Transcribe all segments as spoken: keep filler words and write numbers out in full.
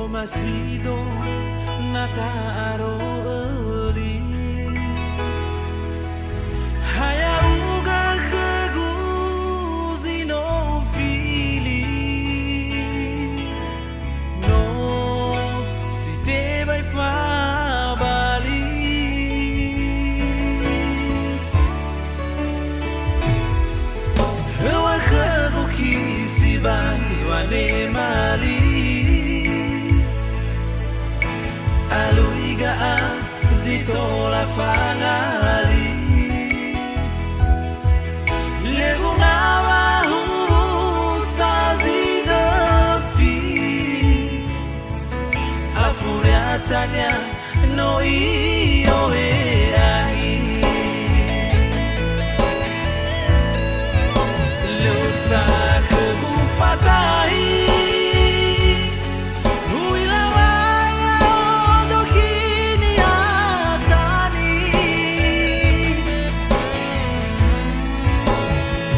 Omasido na ta'aro'ö li. Ha ya'ugö khögu zi no ufili. No si tebai fabali. Höŵö khögu khi sibai wanema li. Alui ga'a zi tola fangali. Lö guna wahuhusa zi döfi. Afuriatania no i'ohe angi. Lö sa khögu fatahi. U'ila wa ya'odo khini atani.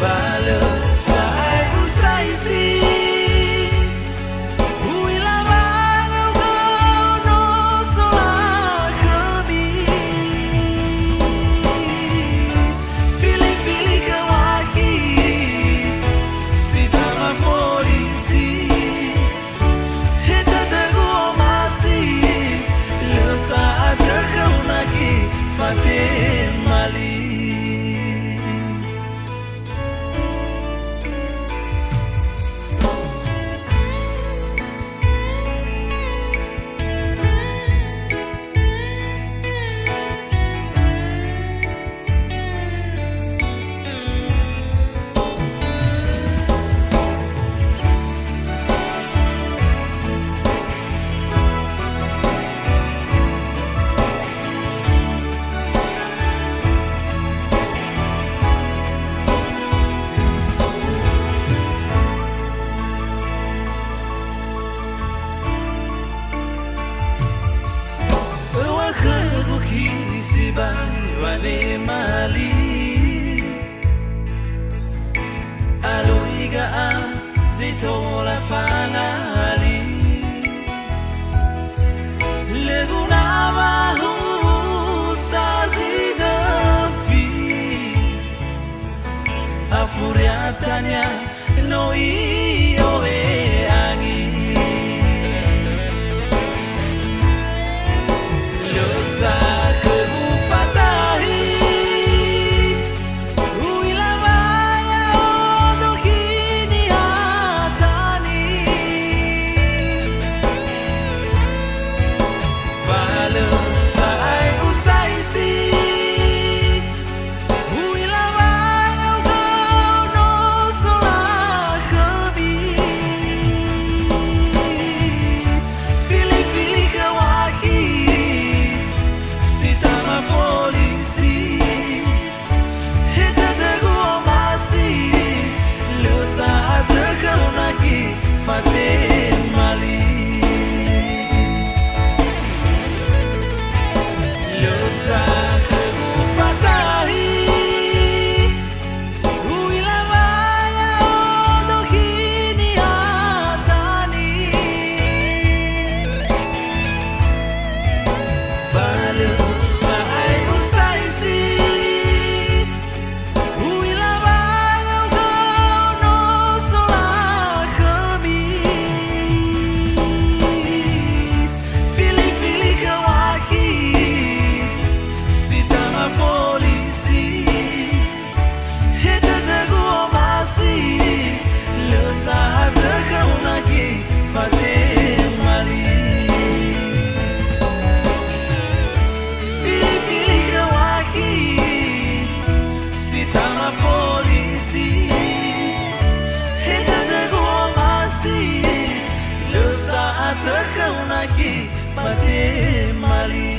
Ba lö sa'ae usaisi. U'ila wa ya'ugö no sola khömi. Filifili khöu akhi, si tama folisi. He tödögu omasi, lö sa'atö khöu nakhi fatema li. Öŵa'ö khögu khi sibai wanema li. Alui ga'a zi tola fangali. Lö guna wahuhusa zi döfi. Afuriatania no i'ohe angi. Lö sa khögu fatahi. U'ila wa ya'odo khini atani. Ba lö sa'ae usaisi. U'ila wa ya'ugö no sola khömi. Filifili khöu akhi, si tama folisi. He tödögu omasi, lö sa'atö khöu nakhi fatema li. Lö sa khögu fatahi, u'ila wa ya'odo khini atani. Ba lö sa'ae usaisi. U'ila wa ya'ugö no sola khömi. Filifili khöu akhi, si tama folisi. He tödögu omasi, lö sa'atö khöu nakhi fatema li. Filifili khöu akhi, si tama folisi. He tödögu omasi, lö sa'atö khöu nakhi fatema li.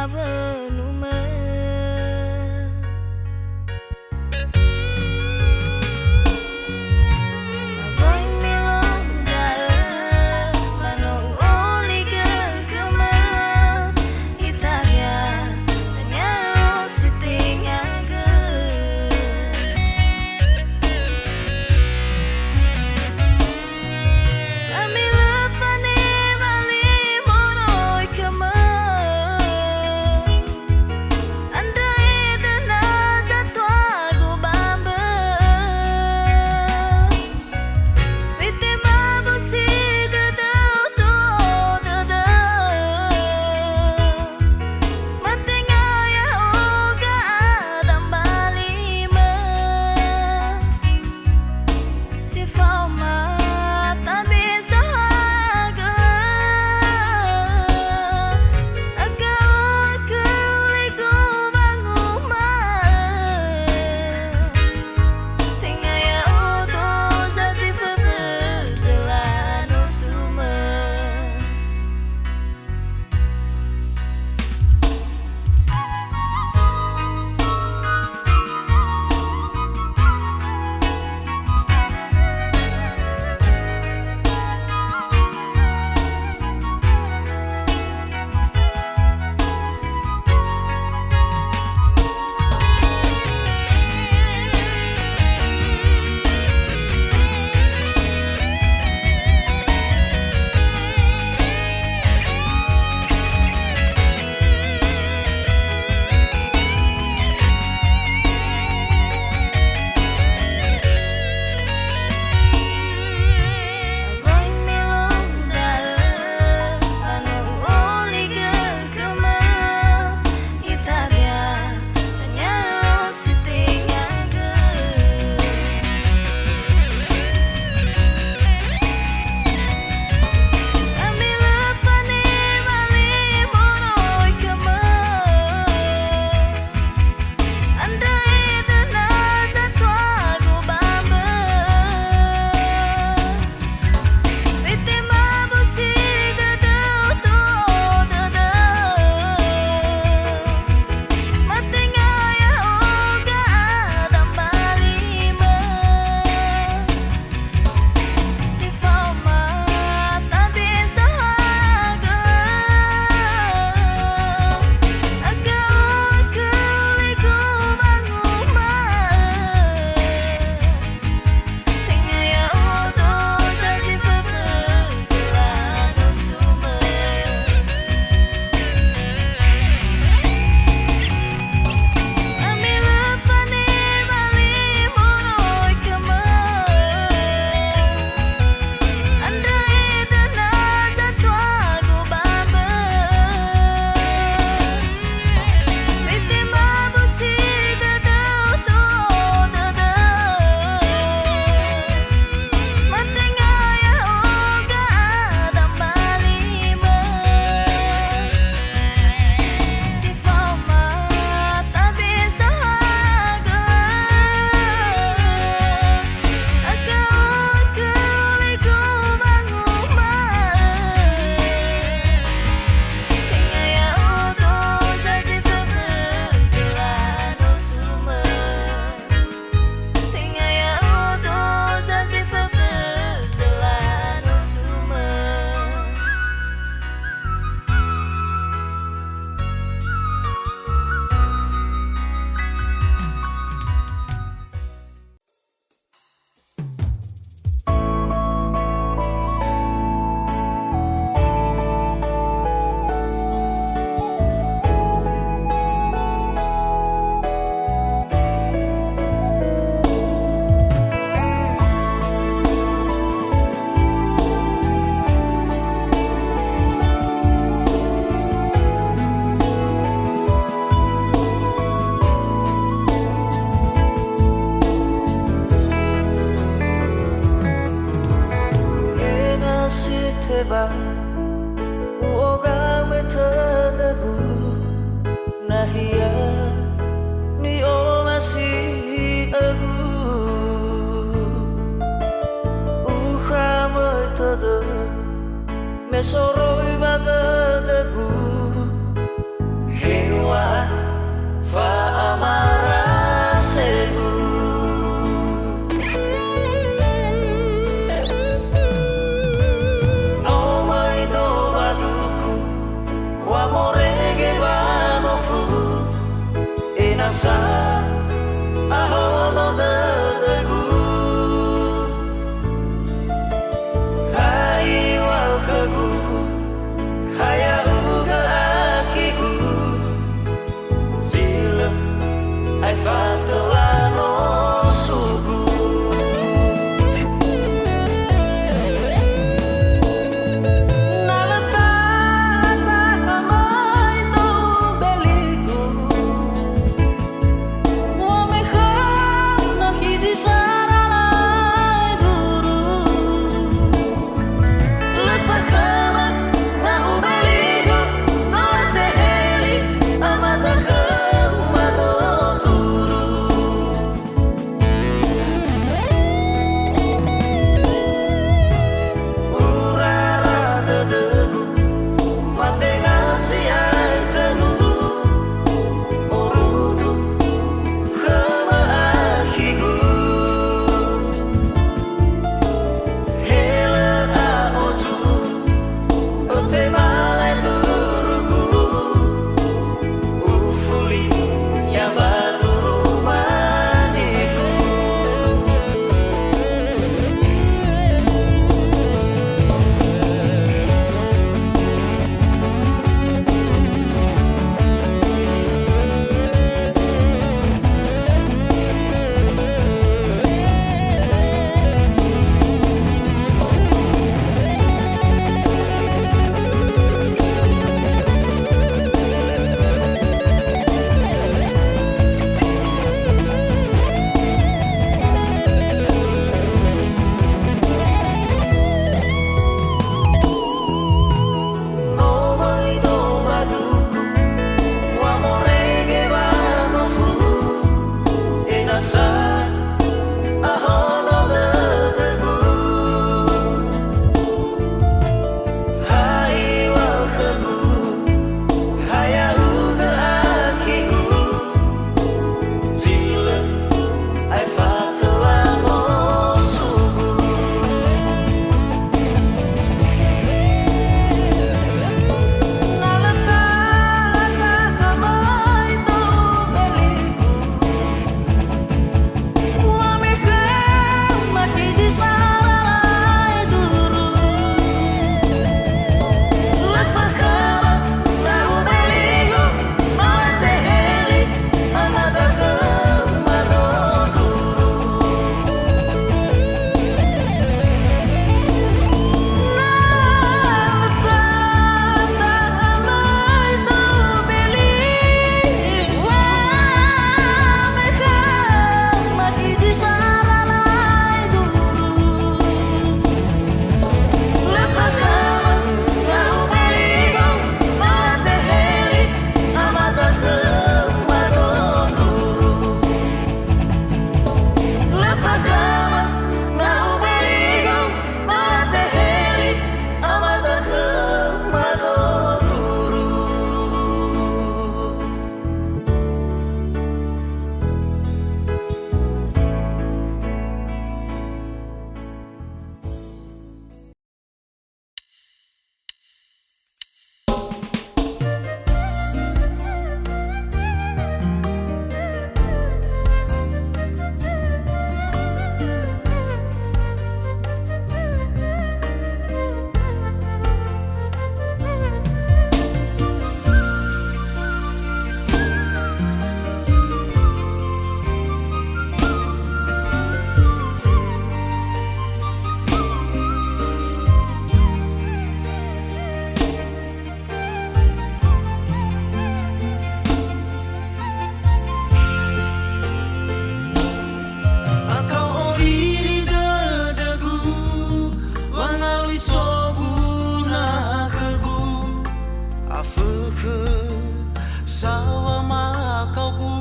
awönumö. Awai melo da'ö, ba no u'oligö khömö, itaria, tania si tengagö. Ami lö fanema li moroi khömö. Andrö edöna zatuagu ba mbö. Mitema busi dödöu tu'o dödöu. Matenga ya'oga Adam ba limö. Si faoma tabe saohagölö, agao'ö khöu ligu wanguma'ö, tenga ya'odo zazi föfödö lanosumö. Awai melo da'ö, ba no u'oligö khömö, itaria, tania si tengagö. Ami lö fanema li moroi khömö. Andrö edöna zatuagu ba mbö. Mitema busi dödöu tu'o dödöu. Matenga ya'oga Adam ba limö. Si faoma tabe saohagölö, agao'ö khöu ligu wanguma'ö, tenga ya'odo zazi föfödö lanosumö. Ami lö fanema li moroi khömö. Andrö edöna zatuagu ba mbö. Mitema busi dödöu tu'o dödöu. Matenga ya'oga Adam ba limö. Si faoma tabe saohagölö, agao'ö khöu ligu wanguma'ö, tenga ya'odo zazi föfödö lanosumö. Tenga ya'odo zazi föfödö lanosumö. Ena'ö si tebai u'ogamöi tödögu, nahia ni'omasi'ögu. Ukhamöi tödö me soroi ba dödögu, he Sa ahono dödögu, ha iŵa'ö khögu, ha ya'ugö akhigu, zi lö aefa töla nosugu. Na lö tata möi dou beligu, U'omekha nakhi zi sara laeduru. Lö fakhöma na ubeligu, no la teheli amada khöu madoduru. Urara dödögu, mate ngasi aetönu, orudu khöma akhigu. He lö a'ozu, ötema laedurugu. Ufuli ya ba duru manigu. No möi dou ba duku, wa morege wanofu, ena'ö sa ahono dödögu. Ha iŵa'ö khögu, ha ya'ugö akhigu, zi lö aefa töla nosugu. Na lö tata möi dou beligu, U'omekha nakhi zi sara laeduru. Lö fakhöma na ubeligu, no la teheli amada khöu madoduru. Na lö tata möi dou beligu, Akao oriri dödögu, wangalui soguna khögu, afökhö saŵa makaogu.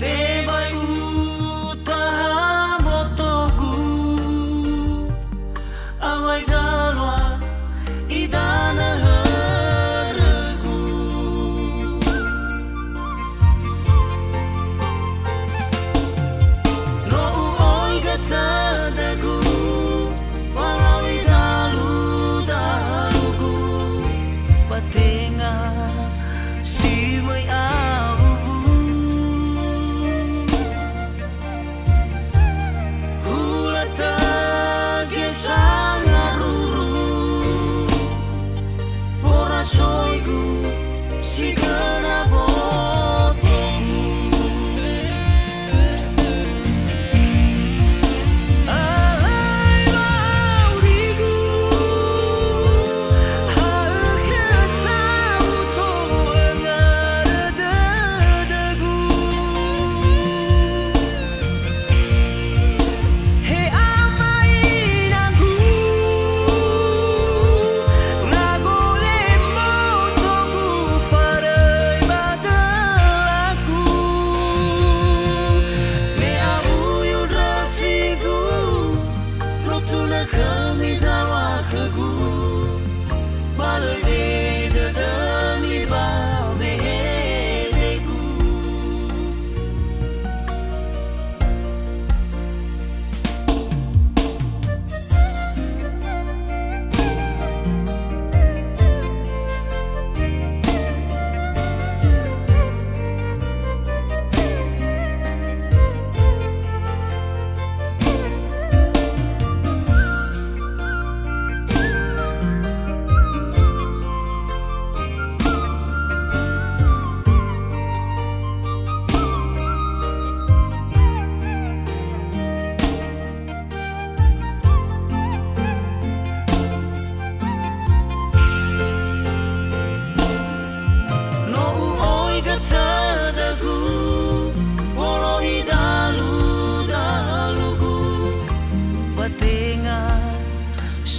Tebai utaha mbotogu, awai zalua idanö hörögu. No u'oigö tödögu, walaŵi dalu-dalugu, ba tenga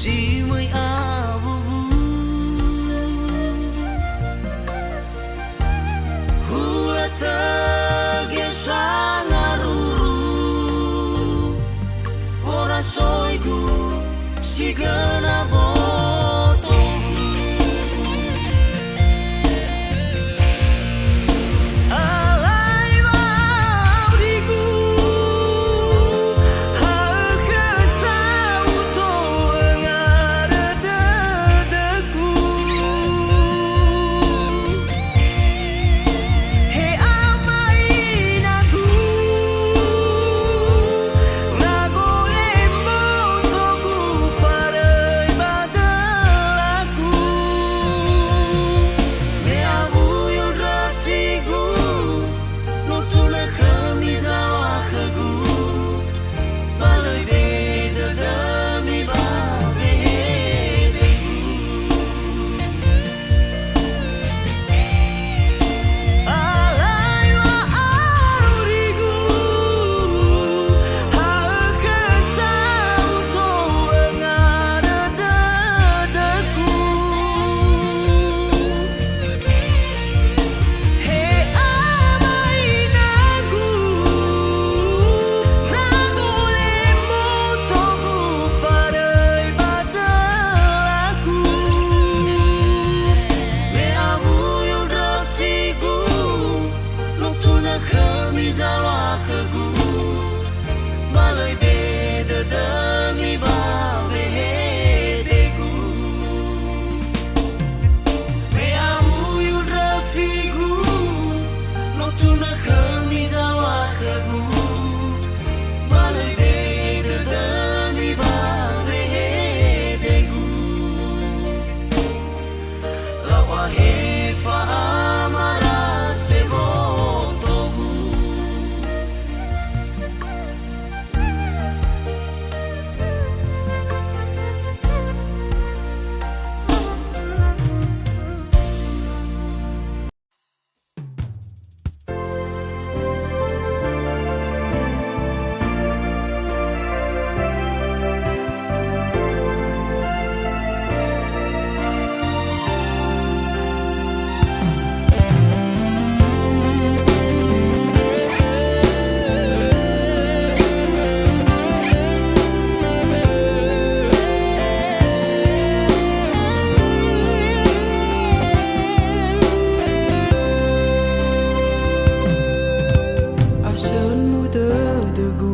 Si möi awuwu. Hulö tögö sangaruru. Worasoigu si göna botogu. Alai wa'aurigu, ha'ökhö sauto'ö ngarö dödögu. He ama inagu, na golembotogu faröi ba dölagu. Me awuyu ndrafigu, no tunö khömi zalua khögu. Ba lö ibe'e dödömi ba wehedegu. Alai wa'aurigu, ha'ökhö sauto'ö ngarö dödögu. He ama inagu, na golembotogu faröi ba dölagu. Me awuyu ndrafigu, no tunö khömi zalua khögu. Ba lö ibe'e dödömi ba wehedegu. Me awuyu ndrafigu, no tunö khömi zalua khögu. Ba lö ibe'e dödömi ba wehedegu. Lau ahefa ama rase botogu. Asönmu dödögu,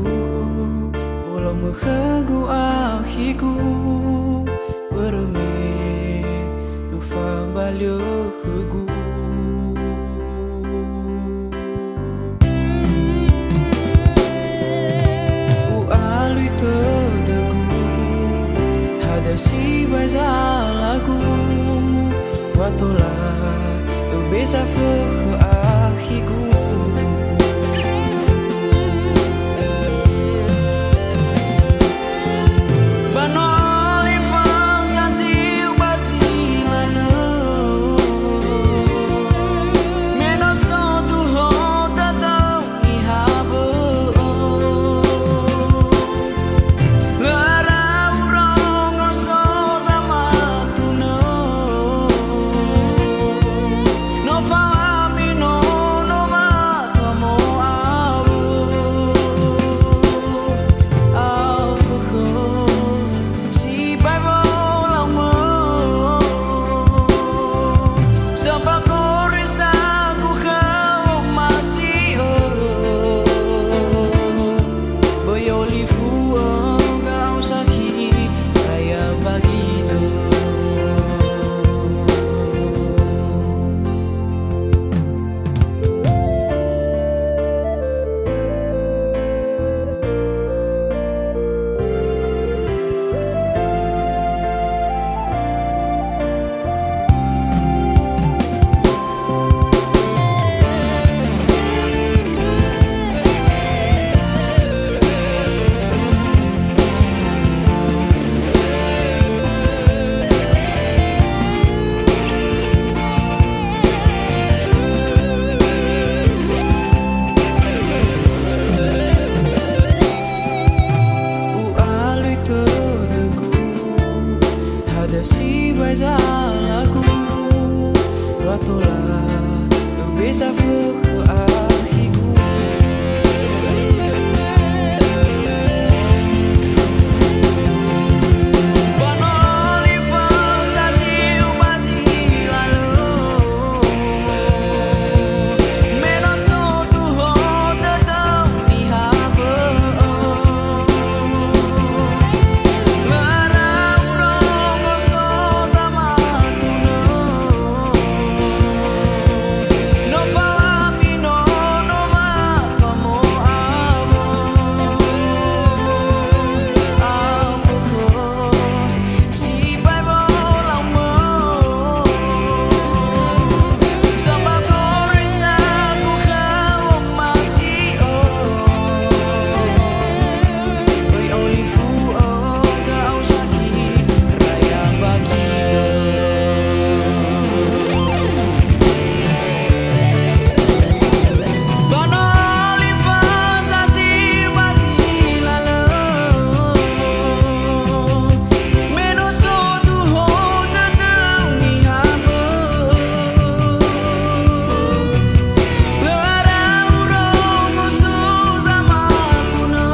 oloimö khögu akhigu, börö me no fabali'ö khögu. U'alui tödögu, hadia sibai zalagu, wa tola öbeza fökhö akhigu. Ba no olifa zaziu ba zi lanö, me no so duho dödöu niha bö'ö. Lö ara urongo so zamatunö, no fao ami Sibai zalagu, wa tola öbeza fökhö akhigu. Ba no li fao zaziu ba zi lalö. Me no so tuho dödöu niha bö'ö. Lö ara urongo so zamatunö. No fao ami nono matua mo'awö. Afökhö. Sibai wolaumö, samagori sagu khöu omasi'ö. Böi olifu'ö ga'au sakhi raya ba gidö. Ba no li fao zazi ba zi lalö. Me no so tuho dödöu niha bö'ö. Lö ara urongo so zamatunö.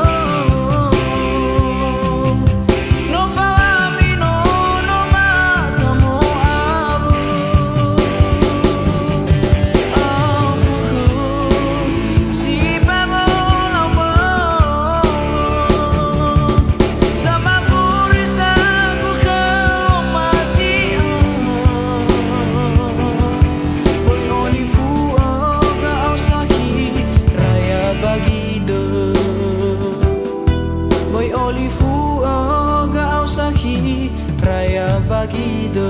No fao ami nono matua mo'awö. Afökhö, sibai wolaumö. Samagori sagu khöu omasi'ö. Böi olifu'ö ga'au sakhi raya ba gidö. Böi olifu'ö ga'au sakhi raya ba gidö.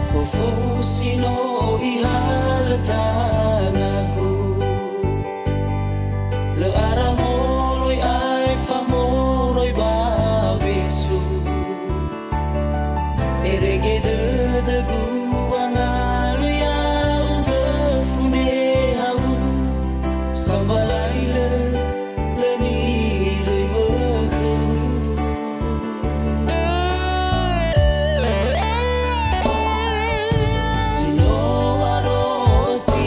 Fofo si no ihalö tangagu, lö ara moroi aefa moroi ba besu. Erege dödögu wangalui ya'ugö fune hawu, sambalai lö, lö nilöimö khöu. Si no aro si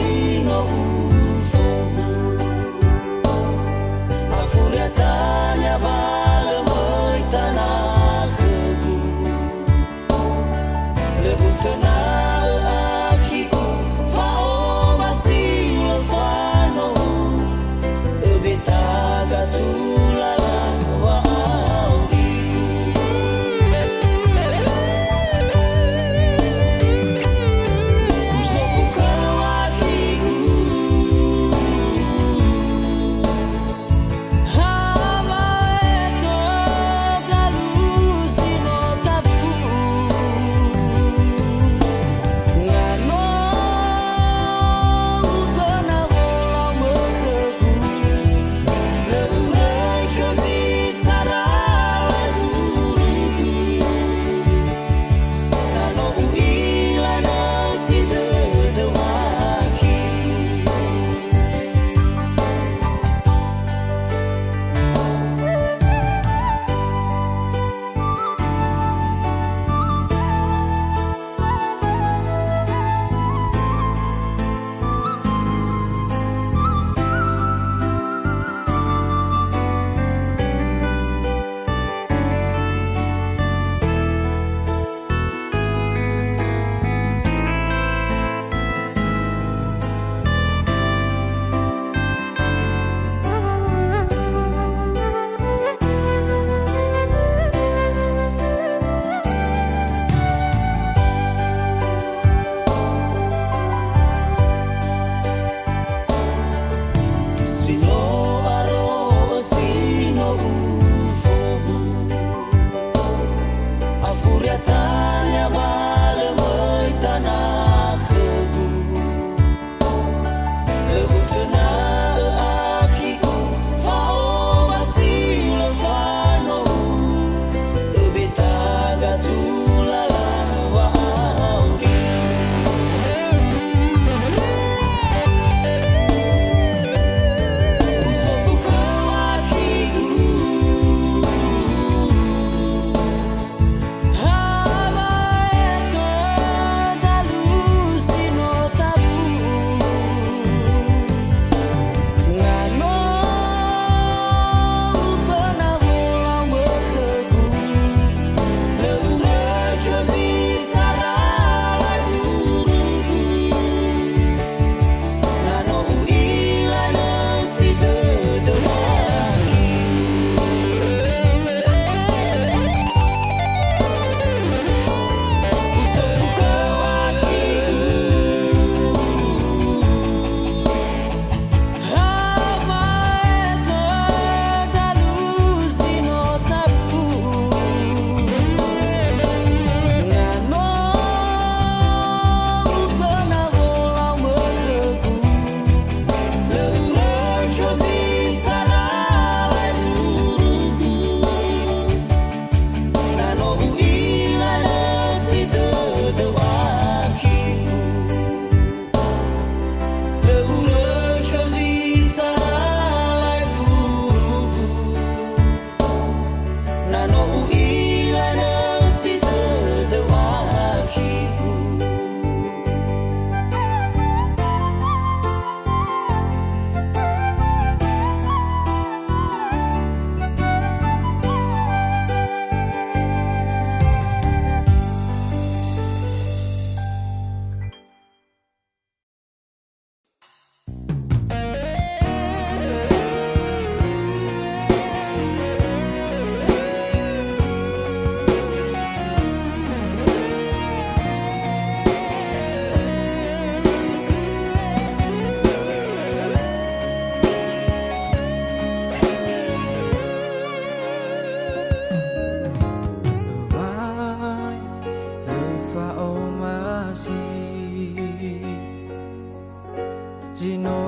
Zi no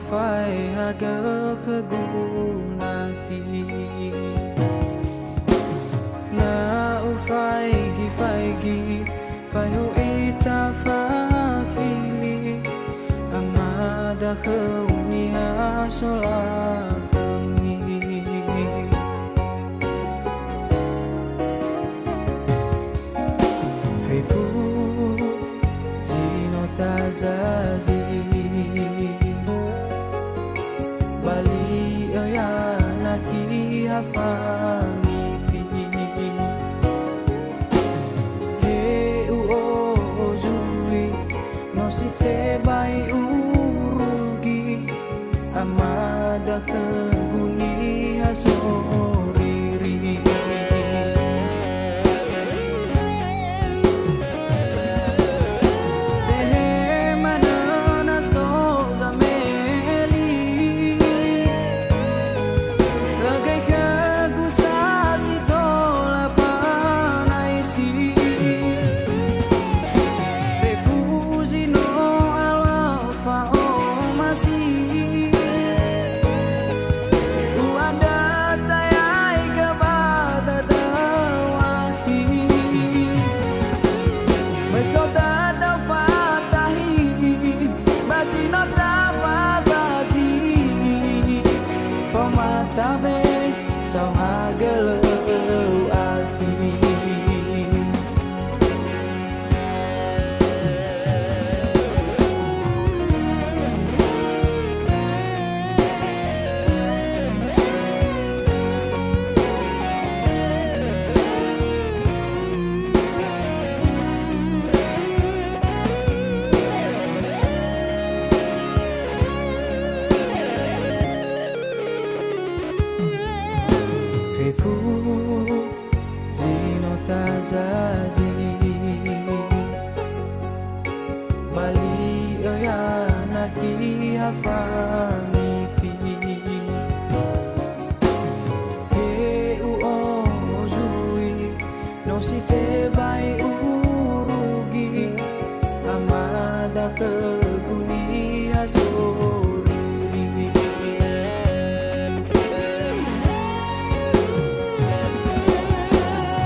faehagö khögu nahi. Na ufaigi-faigi, faehu ita fahili, amada khöu niha solakhömi. Fefu zi no tazazi, bali'ö ya nahi ha fanifi. He u'ozui, no si tebai urugi, amada khögu niha soriri. Tehe manö na so zameli, lö göi khögu sa si tola fanaisi. Fefu zi no alua fa'omasi. U'andrö tayaigö ba dödöu akhi. Möi so dödöu fatahi, ba zi no tafazazi. Faoma tabe, saohagölö akhi. Fefu zi no tazazi, bali'ö ya nahi ha fanifi. He u'ozui, no si tebai urugi, amada khögu niha soriri.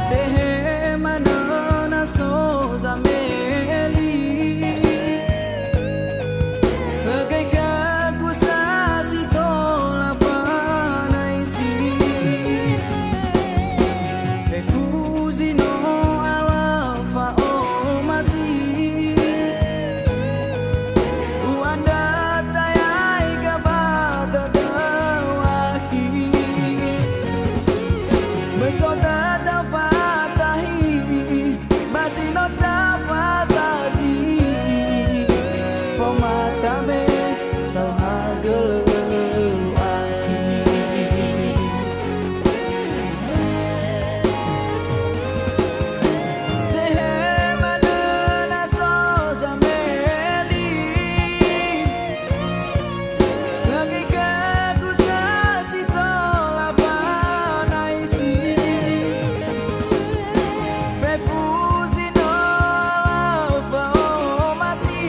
Tehe manö na so zameli, lö göi khögu sa si tola fanaisi. Fefu zi no alua fa'omasi. U'andrö tayaigö ba dödöu akhi. Möi so dödöu fatahi, ba zi no tafazazi. Faoma tabe, saohagölö akhi. Tehe manö na so zameli, lö göi khögu sa si tola fanaisi. Fefu zi no alua fa'omasi.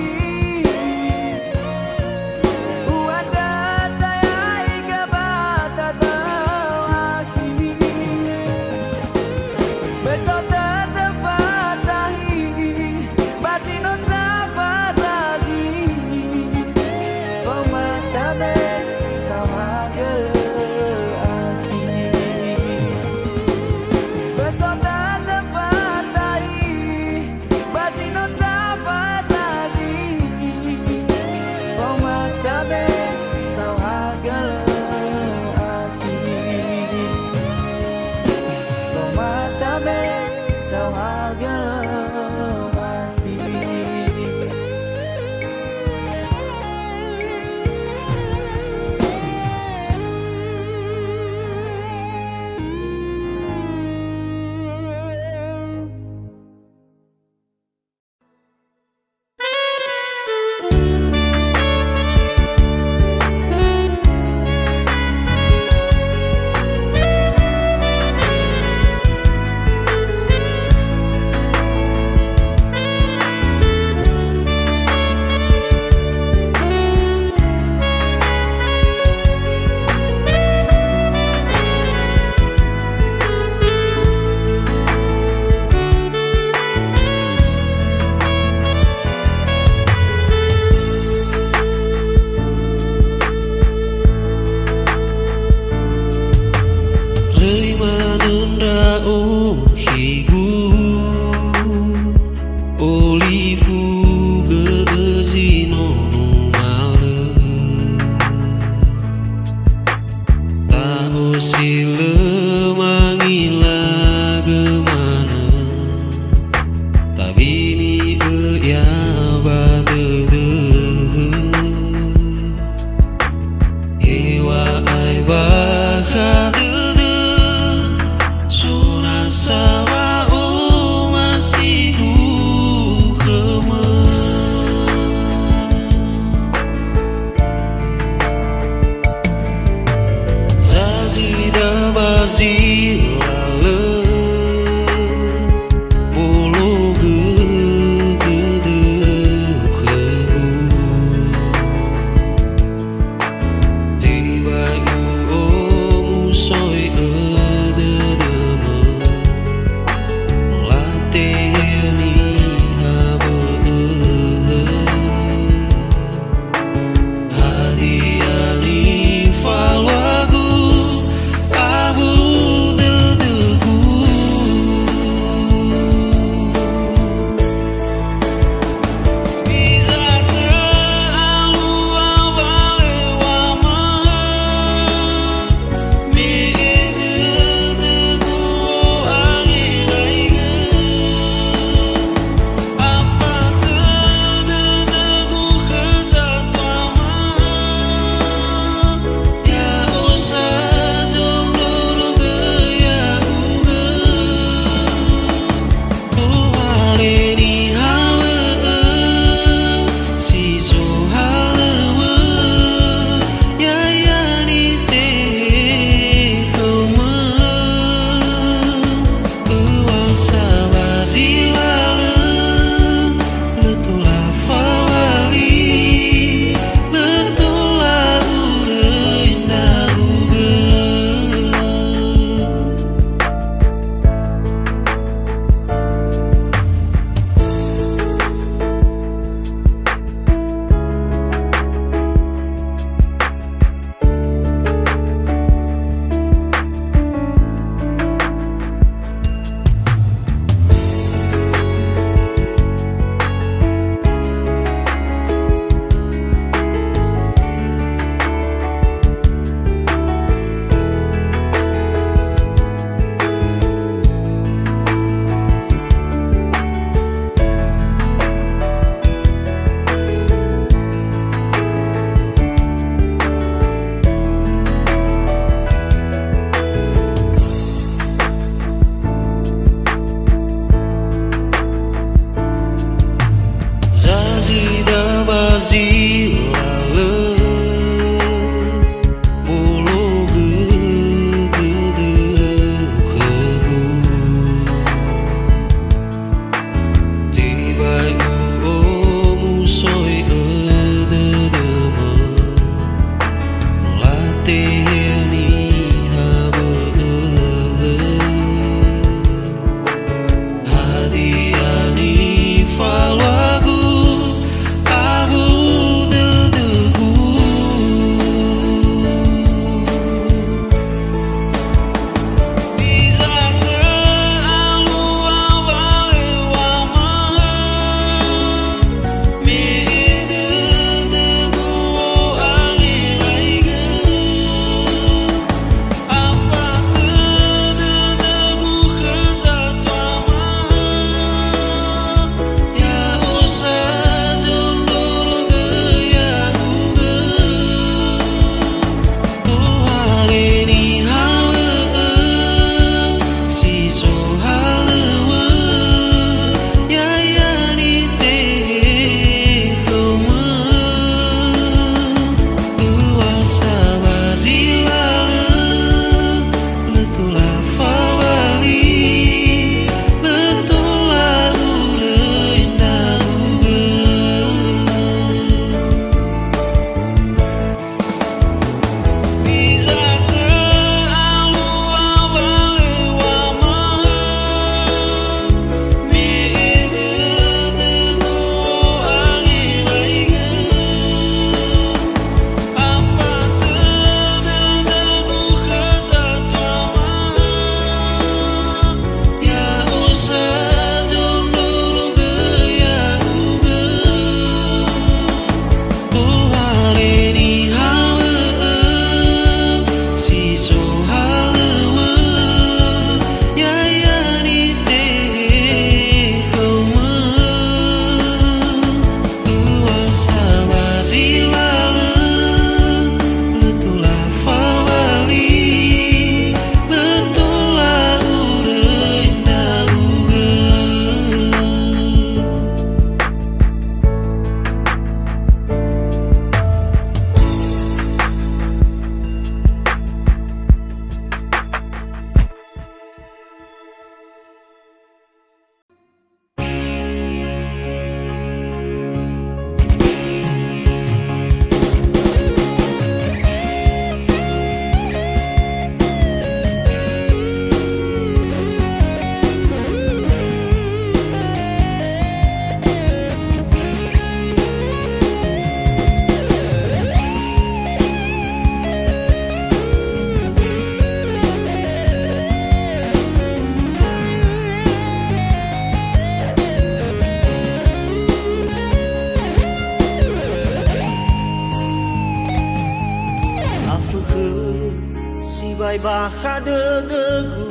Bai bakha dödögu,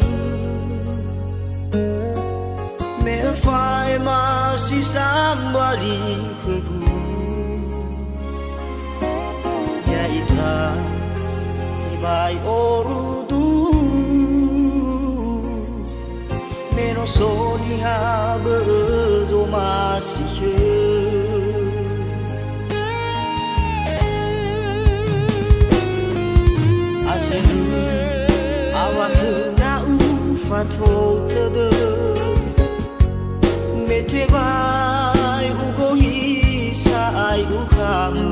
me öfaema si sambali khögu. Ya'ita tebai orudu, me no so niha bö'ö zomasi khö. Aselu, awakhö na ufatou tödö. Me tebai ugohi sa'ae ukhamö.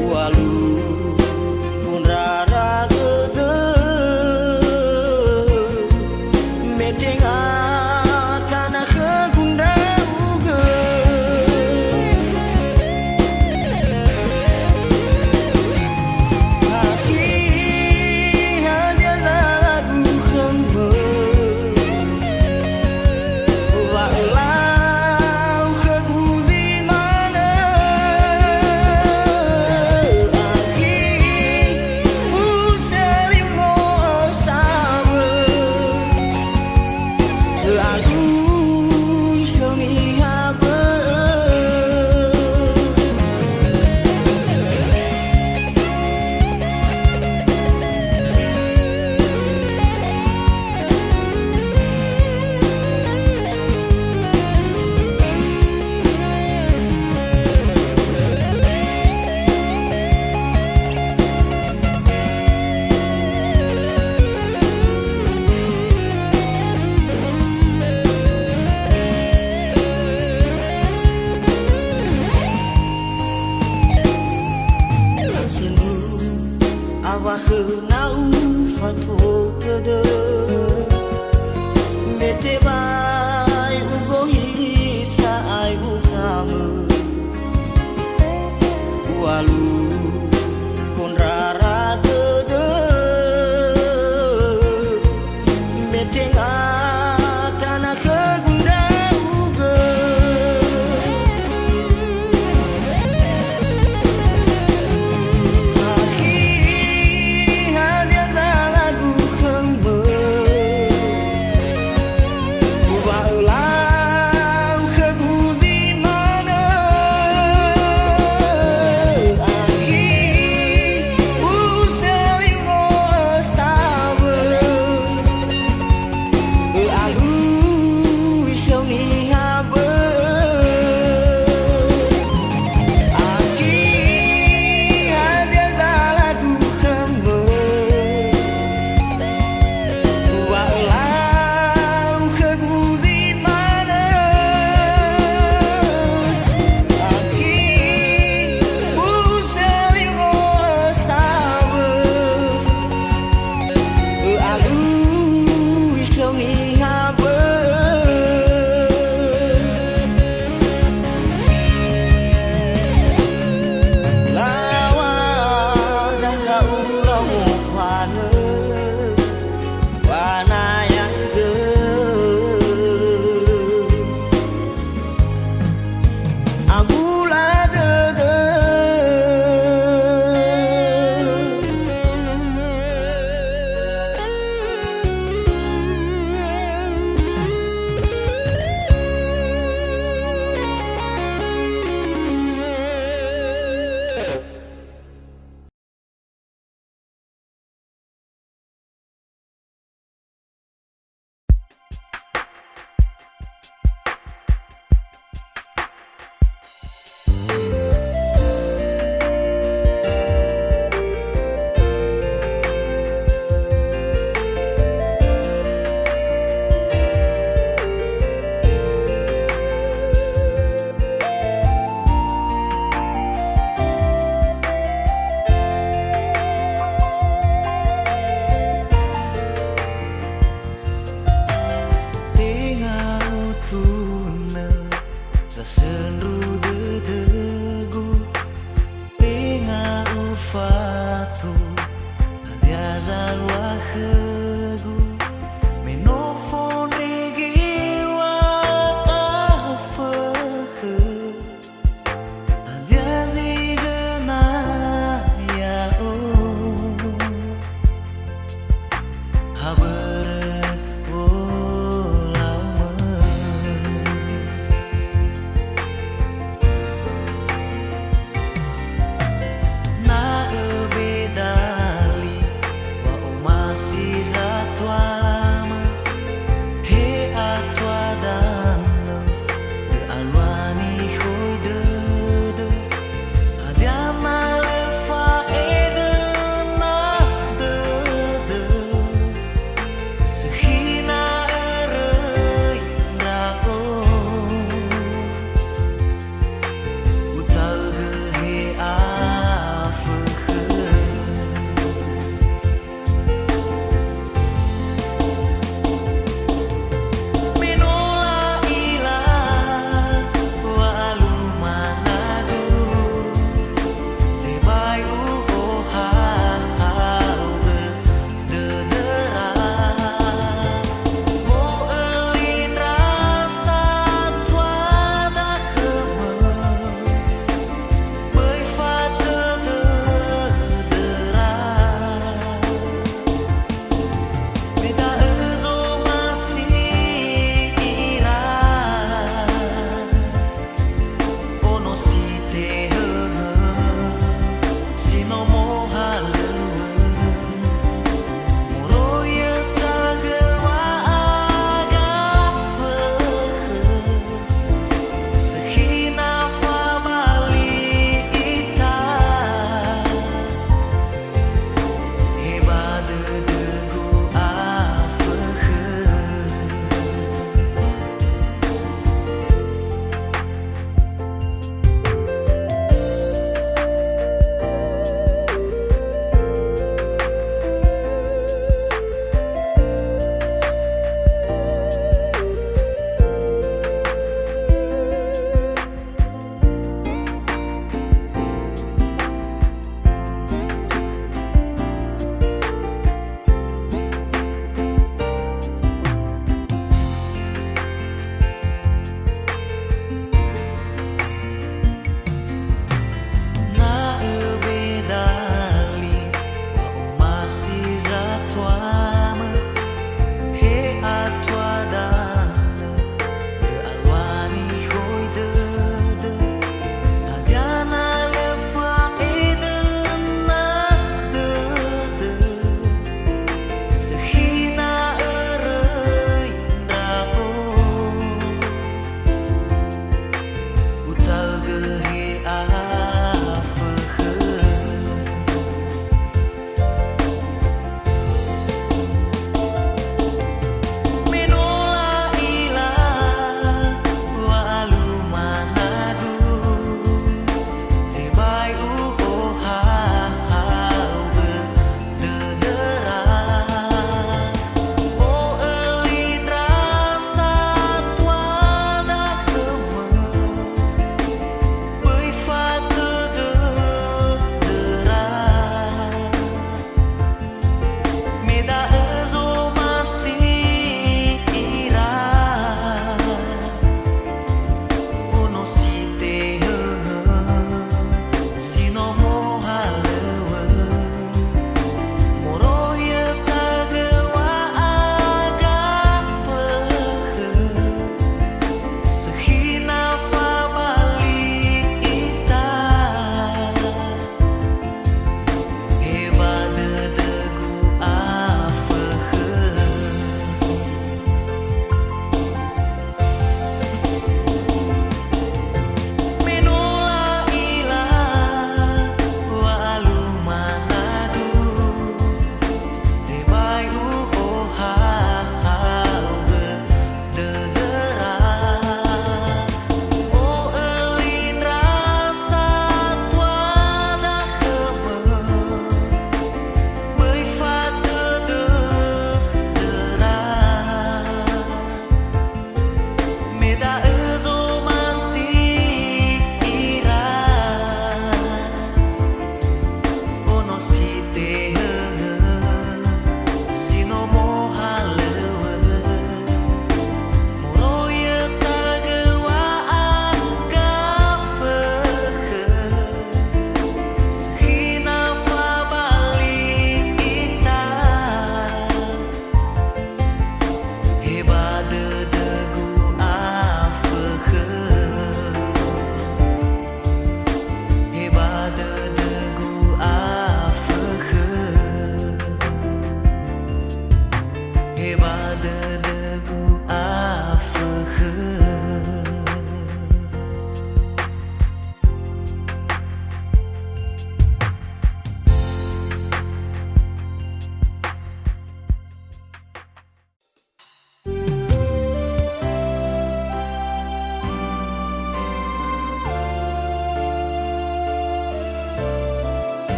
Ualu, undrara dödö, me tenga tanö khögu ndra'ugö. Akhi, hadia zalagu khömö? Wa ölau khögu zi manö. Akhi, usöriu no sawö. Ö'alu'i khömi ha bö'ö. Asunu, awakhö na ufatou tödö. Me tebai ugohi sa'ae ukhamö. Ualu, undrara dödö, me tenga tanö khögu ndra'ugö. Akhi, hadia zalagu khömö? Wa ölau khögu zi manö.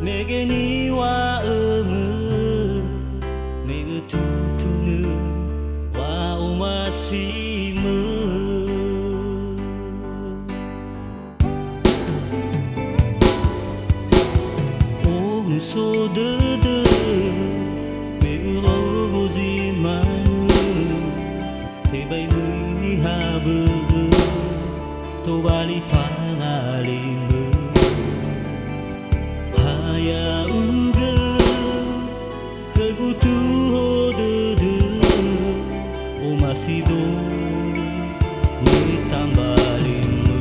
Mege niŵa'ömö, me ötutunö wa'omasimö. Omuso dödö, me örowo zi manö. Tebai möi niha bö'ö, tobali fangalimö. Ha ya'ugö, khögu tuho dödö, omasido, möi tambalimö.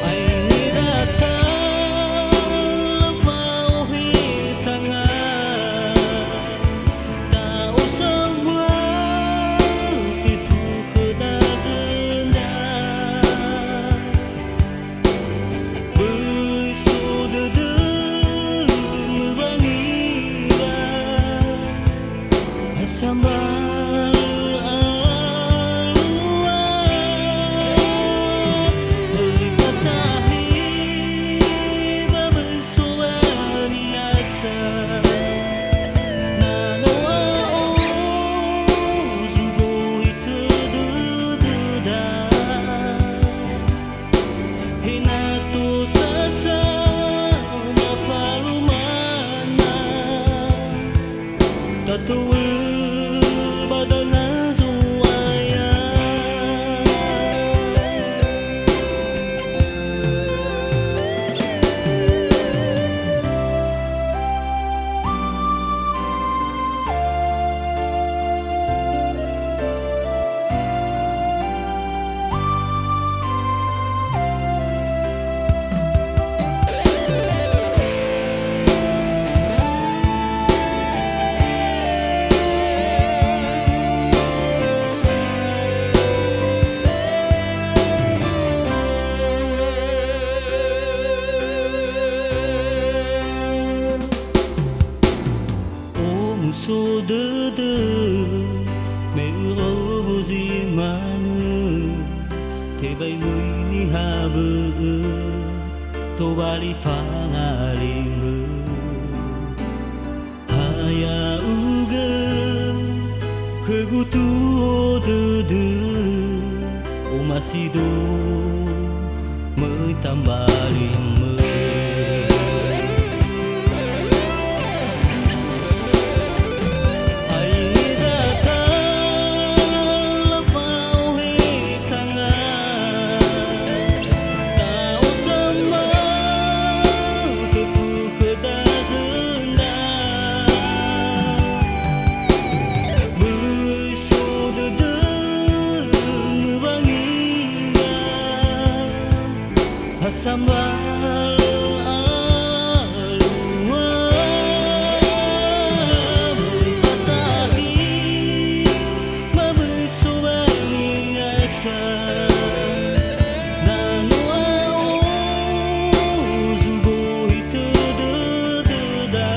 Aine data lafa'ohe tanga, ta'osambua fefu khöda zöndra. Böi so dödömö wangiwa, ha sambalö alua. Böi fatahe ba böi so waniasa, na no a'ozu gohi tödö döda. He na tosa sa mafalumana, tatou'ö ba danga Zo'aya. Omuso dödö, me örowo zi manö, tebai möi niha bö'ö, tobali fangalimö. Ha ya'ugö, khögu tuho dödö, omasido, möi tambalimö. Aine data lafa'ohe tanga, ta'osambua fefu khöda zöndra. Böi so dödömö wangiwa, ha sambalö alua. Böi fatahe, ma böi so waniasa, na no a'ozu gohi tödö döda.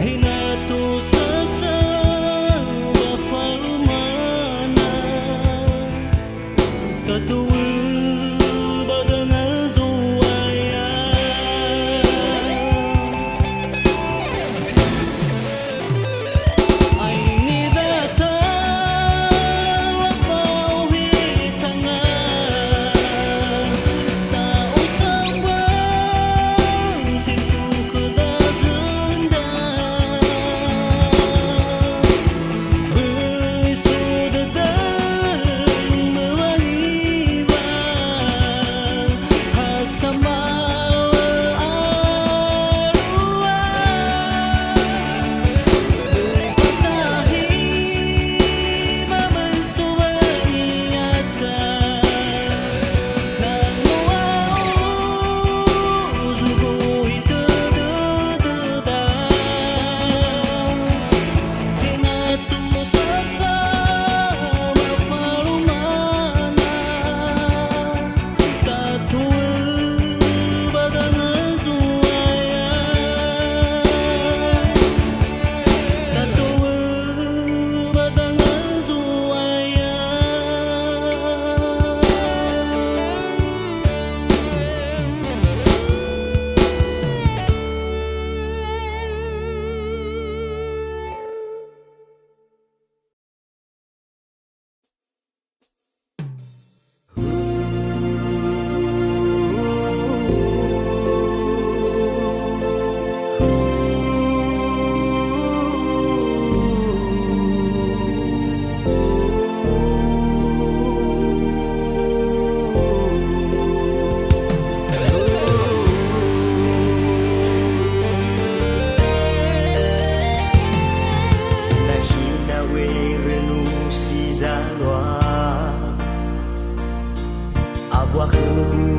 He na tosa sa mafalumana, tatou'ö ba danga Zo'aya. Aine data lafa'ohe tanga, ta'osambua fefu khöda zöndra. Böi so dödömö wangiwa, Khögu